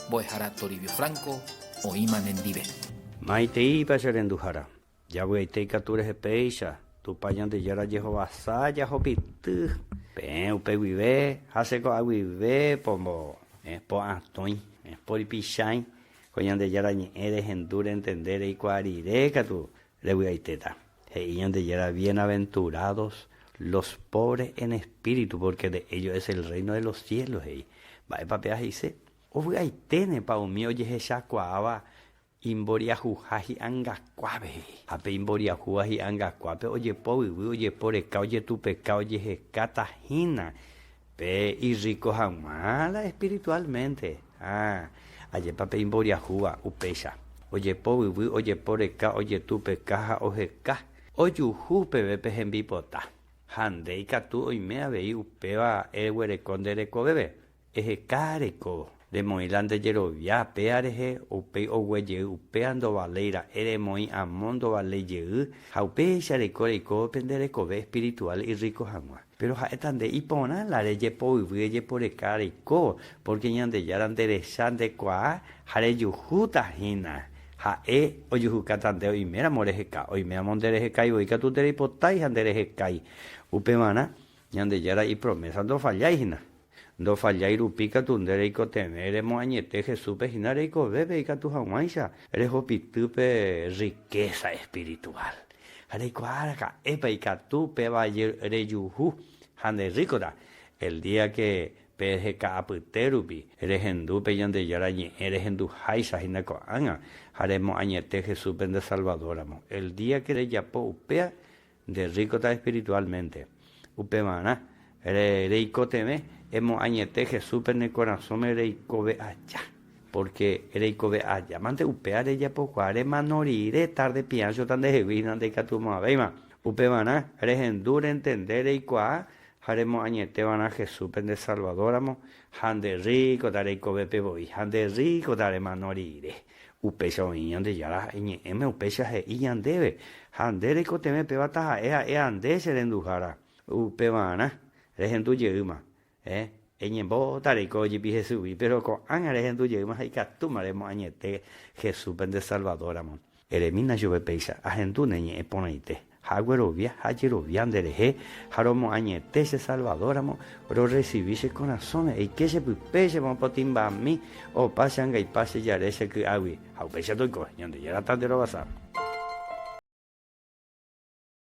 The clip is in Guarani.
Mbo'ehára Toribio Franco oĩma nendive. Maiteípa che renduhára, javy'aite ikatu rehe péicha, Tupã Ñandejára jehovasa jahopity peẽ upe guive ha che ko'a guive pombo po'atõi, poripichãi ko Ñandejára ñe'ẽ rehendu rentende reikuaa rire katu revy'aitéta. He'i Ñandejára bienaventurados los pobres en espíritu porque de ellos es el reino de los cielos he'i. Mba'épa péva he'ise? Ovy'aiténepa umi ojehechakuaáva imboriahuha hi'angakuápe he'i. Ha pe imboriahúva hi'angakuápe ojepovyvy, ojeporeka, ojetupeka, ojehekáta hína pe irríko hag̃ua la espiritualmente. Ha ajépa pe imboriahúva upéicha, ojepovyvy, ojeporeka, ojetupeka ha oheka, ojuhu peve pe hembipota. Ha nde ikatu oime avei upéva eguereko nde rekoveve. Eheka reko, remoĩ la nde jerovia péa rehe, upéi ogue jey upéa ndovaléi ra'e remoĩ amo ndovaléi jey, ha upéicha reiko reikóvo pe nde rekove espiritual irríko hag̃ua. Péro ha'éta nde iporã la rejepoyvy ejeporeka reikóvo, pórke Ñandejára nderecha ndekuaa ha rejuhúta hína. Ha'e ojuhukáta nde oiméramo reheka, oiméramo nderehekái voi katu ndereipotái ha nderehekái. Upevarã, Ñandejára ipromésa ndofallái hína. Ndofallái rupi katu nde reikotevẽ remoañete Jesúspe hína reikovépe ikatu hag̃uáicha rehupity pe rrikésa espirituál. Ha reikuaa araka'épa ikatu péva rejuhu ha nde rríkota, el día ke pe heka apyte rupi rehendu pe Ñandejára Ñe'ẽ rehenduháicha hína ko'ág̃a ha remoañete Jesúspe nde Salvadóramo. El día ke rejapo upéva Nde rríkota espiritualmente. Upevarã, reikotevẽ emoañete Jesúspe ne korasõme reikove aja. Pórke reikove aja mante upéva rejapokuaa remano rire tárde piáchota ndehegui hína ndaikatumo'ãvéima. Upevarã, rehendu, rentende, reikuaa ha remoañete va'erã Jesúspe nde Salvadóramo ha nde rríkota reikovépe voi ha nde rríkota remano rire. Upéicha oĩ Ñandejára iñe'ẽme, upéicha he'i ñandéve, ha nde reikotevẽ péva taha'e ha'e a nde che renduhára, upevarã rehendu jeýma. Eh, eñembota reiko jepi Jesúsgui, péro ko'ág̃a rehendu jeýma ha ikatúma remoañete Jesúspe nde Salvador ramo. Eremína chupe péicha, ahendu ne ñe'ẽ porãite. Ha aguerovia ha ajerovia nde rehe, ha romoañete che Salvador ramo, rorresivi che korasõme, eike che pype, che mopotĩmbami, opa che angaipa che jare che ky'águi. Ha upéicha toiko, Ñandejára ta nde rovasa.